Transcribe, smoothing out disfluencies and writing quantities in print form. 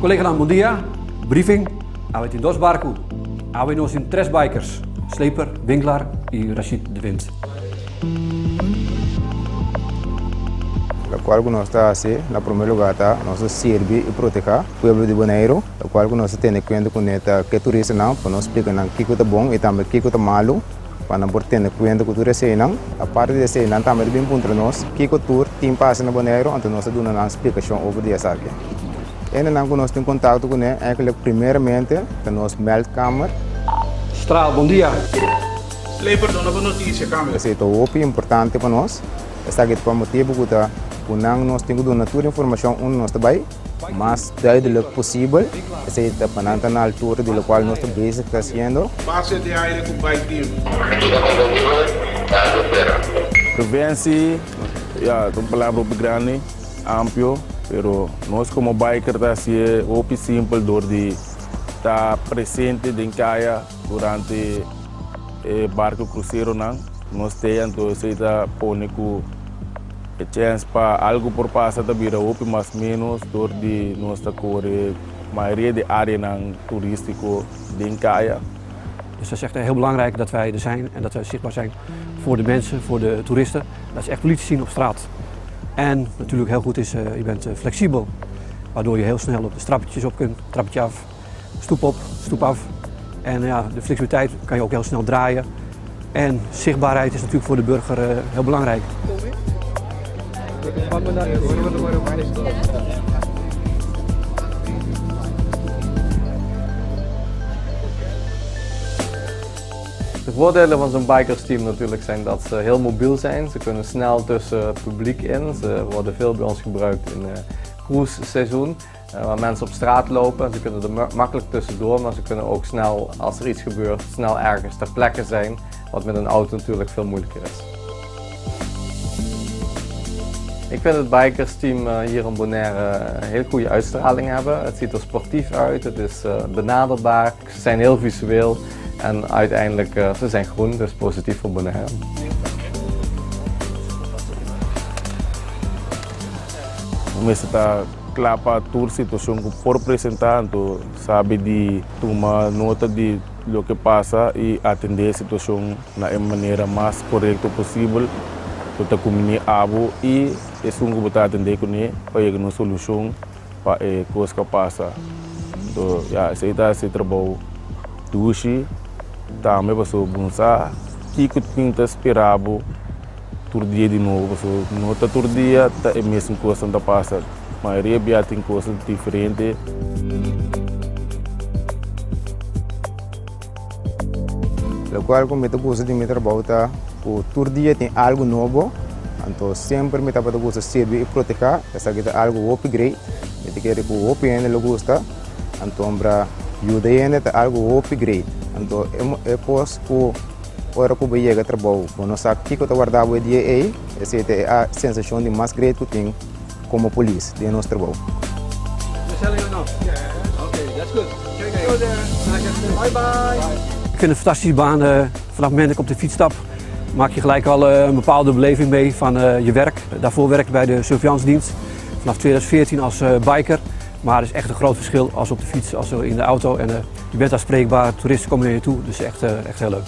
Koleganan bon dia, briefing, awe tin dos barku, awe nos tin tres bikers, Sleper, Winklar y Rashid de Wind. Lokual ku nos ta hasi na promé lugá ta nos ta sirbi i protehá pueblo di Boneiru. Lokual ku nos ta tene kuenta kuné ta ke turistanan pa nos splika nan kiko ta bon i tambe kiko ta malu pa nan por tene kuenta ku tur eseinan. Aparte di esei nan tambe ta bin puntra nos kiko tur tin pasa na Boneiru anto nos ta duna nan splikashon over di esaki. Hendenan ku nos tin kontakto kuné eigenlijk primeramente ta nos meldkamer. Straal, bon dia. Sleper, duna bo notisia, kambio. Esei ta hopi importante pa nos. Esaki ta pa motibu ku ta ku nan nos tin ku duna tur informashon unda nos ta bai mas duidelijk posibel. Esei ta pa nan ta na altura di lokual nos ta bezig ta hasiendo. Base di aire ku bai team. Preventie, ya, ta un palabra hopi grandi, amplio, pero nos komo biker ta hasié hopi simpel dor di ta presente den kaya durante e barco cruceronan. Nos te anto esei ta pone ku e chèns pa algu por pasa ta bira hopi mas ménos dor di nos ta kore mayoria di áreanan turístiko den kaya. Dus dat is echt heel belangrijk dat wij er zijn en dat wij zichtbaar zijn voor de mensen, voor de toeristen. Dat ze echt politie zien op straat. En natuurlijk heel goed is, je bent flexibel, waardoor je heel snel op de trappetjes op kunt, trappetje af, stoep op, stoep af. En ja, de flexibiliteit kan je ook heel snel draaien. En zichtbaarheid is natuurlijk voor de burger heel belangrijk. De voordelen van zo'n bikersteam natuurlijk zijn dat ze heel mobiel zijn. Ze kunnen snel tussen het publiek in. Ze worden veel bij ons gebruikt in het cruiseseizoen. Waar mensen op straat lopen. Ze kunnen er makkelijk tussendoor, maar ze kunnen ook snel, als er iets gebeurt, snel ergens ter plekke zijn. Wat met een auto natuurlijk veel moeilijker is. Ik vind het bikersteam hier in Bonaire een heel goede uitstraling hebben. Het ziet er sportief uit, het is benaderbaar, ze zijn heel visueel en uiteindelijk ze zijn groen, dus positief voor Bonaire. Mester ta kla pa tur situashon ku por presentá, anto sabi di tuma nota di loke pasa i atendé e situashon na e manera mas korekto posibel ku ta kumbiní abo i esun ku bo ta atendé kuné pa yega na un solushon pa e kos ku a pasa. Anto ya, esei ta hasi trabou dushi tambe pasobra bo no sa kiko tin ta spera bo tur dia di nobo pasobra no ta tur dia ta e mesun kosnan ta pasa. Mayoria bia tin kosnan diferente. Lokual ku mi ta gusta di mi trabou ta ku tur dia tin algu nobo, anto semper mi tabata gusta sirbi i protehá, esaki ta algu hopi great, mi ta kere ku hopi hende lo gusta, antombra yuda hende ta algu hopi great, anto e kos ku ora ku bo yega trabou bo no sa kiko ta warda bo e dia ei, esei ta e sensashon di mas great ku tin komo polis den nos trabou. Ik vind het een fantastische baan. Vanaf het moment dat ik op de fiets stap, maak je gelijk al een bepaalde beleving mee van je werk. Daarvoor werk ik bij de surveillance-dienst vanaf 2014 als biker. Maar het is echt een groot verschil als op de fiets, als in de auto. En je bent aanspreekbaar, toeristen komen naar je toe, dus echt, echt heel leuk.